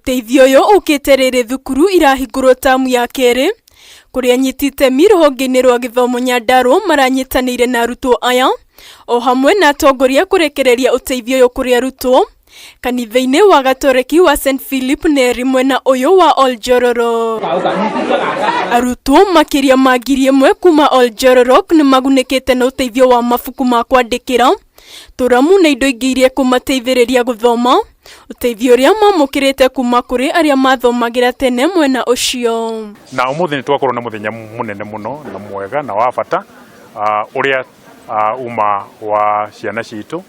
Ũteithio ũyũ ũkĩte rĩrĩ thukuru irahingũrwo tamu ya kerĩ, kũrĩa anyiti itemi rũhonge-inĩ rwa gĩthomo Nyandarua maranyitanĩire na arutwo aya o hamwe na atongoria kũrekereria ũteithio ũyũ kũrĩ arutwo kanitha-inĩ wa Gatoreki wa St Philip Neri mwena ũyũ wa Oljororo. Arutwo makĩria ma 1000 kuma Oljororok nĩ magunĩkĩte na ũteithio wa mabuku ma kwandĩkĩra, tũramu na indo ingĩ iria ikũmateithĩrĩria gũthoma. Ũteithio ũrĩa mamũkĩrĩte kuma kũrĩ arĩa mathomagĩra tene mwena ũcio. Na ũmũthĩ nĩ twakorwo na mũthenya mũnene mũno na mwega na wa bata ũrĩa uma wa ciana citũ,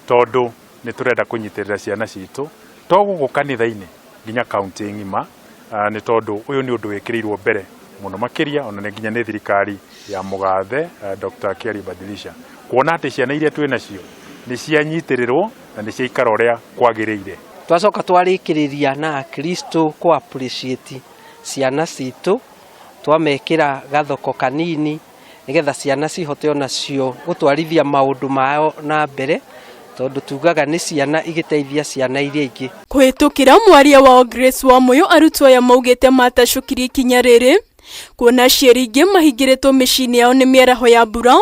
tondũ nĩ tũrenda kũnyitĩrĩra ciana citũ to gũkũ kanitha-inĩ nginya kaunti ng'ima, nĩ tondũ ũyũ nĩ ũndũ wĩkĩrĩirwo mbere mũno makĩria ona nginya nĩ thirikari ya mũgathe Dr. Kiarie Badilisha, kuona atĩ ciana iria twĩ nacio nĩ cianyitĩrĩrwo na nĩ ciaikara ũrĩa kwagĩrĩire. Twacoka twarĩkĩrĩria na Akristo kũ appreciate ciana citũ, twamekĩra gathoko kanini nĩgetha ciana cihote onacio gũtwarithia maũndũ mao na mbere, tondũ tugaga nĩ ciana igĩteithia ciana iria ingĩ. Kũhĩtũkĩra mwaria wao Grace Wamuyu, arutwo aya maugĩte matacũkirie ikinya rĩrĩ kuona aciari aingĩ mahingĩrĩtwo mĩciĩ-inĩ yao nĩ mĩaraho ya mbura,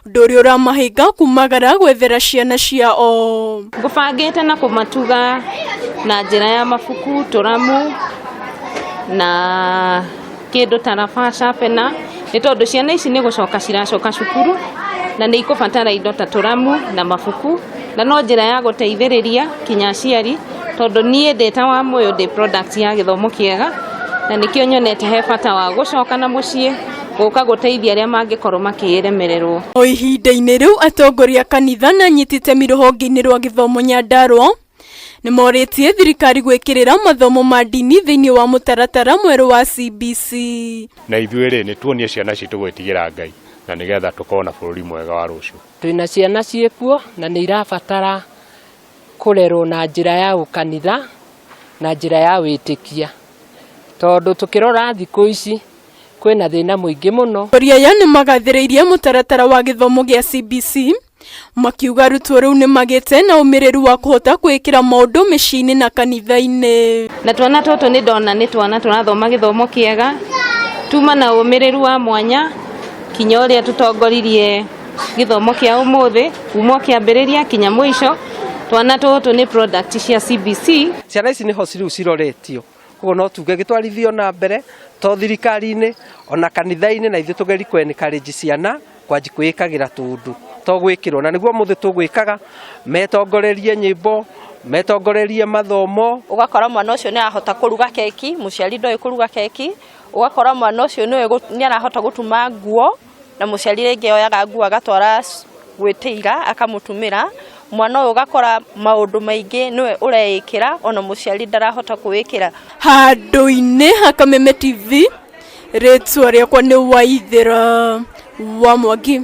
ũndũ ũrĩa ũramahĩnga kumagara gwethera ciana ciao. Ngũbangĩte na kũmatuga na njĩra ya mabuku, tũramu na kĩndũ ta raba, sharpener, nĩ tondũ ciana ici nĩ gũcoka ciracoka cukuru na nĩ ikũbatara indo ta tũramu na mabuku, na no njĩra ya gũteithĩrĩria kinya aciari, tondũ niĩ ndĩ ta Wamũyũ ndĩ product ya gĩthomo kĩega, na nĩkĩo nyonete he bata wa gũcoka na mũciĩ gũka gũteithia arĩa mangĩkorwo makĩremererwo. O ihinda-inĩ rĩu atongoria a kanitha na anyiti itemi rũhonge-inĩ rwa gĩthomo Nyandarua nĩ morĩtie thirikari gwĩkĩrĩra mathomo ma ndini thĩinĩ wa mũtaratara mwerũ wa CBC. Na ithuĩ rĩ, nĩ tuonie ciana citũ gwĩtigĩra Ngai na nĩgetha tũkorwo na bũrũri mwega wa rũciũ. Twĩna ciana ciĩkuo na nĩ irabatara kũrerwo na njĩra ya ũkanitha na njĩra ya wĩtĩkia, tondũ tũkĩrora thikũ ici kwĩna thĩna mũingĩ mũno. Atongoria aya nĩ magathĩrĩirie mũtaratara wa gĩthomo gĩa CBC makiuga arutwo rĩu nĩ magĩte na ũmĩrĩru wa kũhota kwĩĩkĩra maũndũ mĩciĩ-inĩ na kanitha-inĩ. Na twana tũtũ nĩ ndona nĩ twana tũrathoma gĩthomo kĩega, tuma na ũmĩrĩru wa mwanya kinya ũrĩa tũtongoririe gĩthomo kĩa ũmũthĩ kuma o kĩambĩrĩria kinya mũico. Twana tũtũ nĩ product cia CBC. Ciana ici nĩho rĩu ciroretio, koguo no tuge gĩtwarithio na mbere to thirikari-inĩ ona kanitha-inĩ, na ithuĩ tũgerie kũ encourage ciana kwanji kwĩĩkagĩra tũũndũ to gwĩkĩrwo, na nĩguo ũmũthĩ tũgwĩkaga, metongorerie nyĩmbo, metongorerie mathomo. Ũgakora mwana ũcio nĩ arahota kũruga keki, mũciari ndoĩ kũruga keki, ũgakora mwana ũcio nĩ arahota gũtuma nguo, na mũciari rĩngĩ oyaga nguo agatwara gwĩtĩira akamũtumĩra. Mwana ũyũ ũgakora maũndũ maingĩ nĩwe ũreĩkĩra ona mũciari ndarahota kwĩĩkĩra. Handũ-inĩ ha Kameme TV, rĩtwa rĩakwa nĩ Waithĩra wa Mwangi.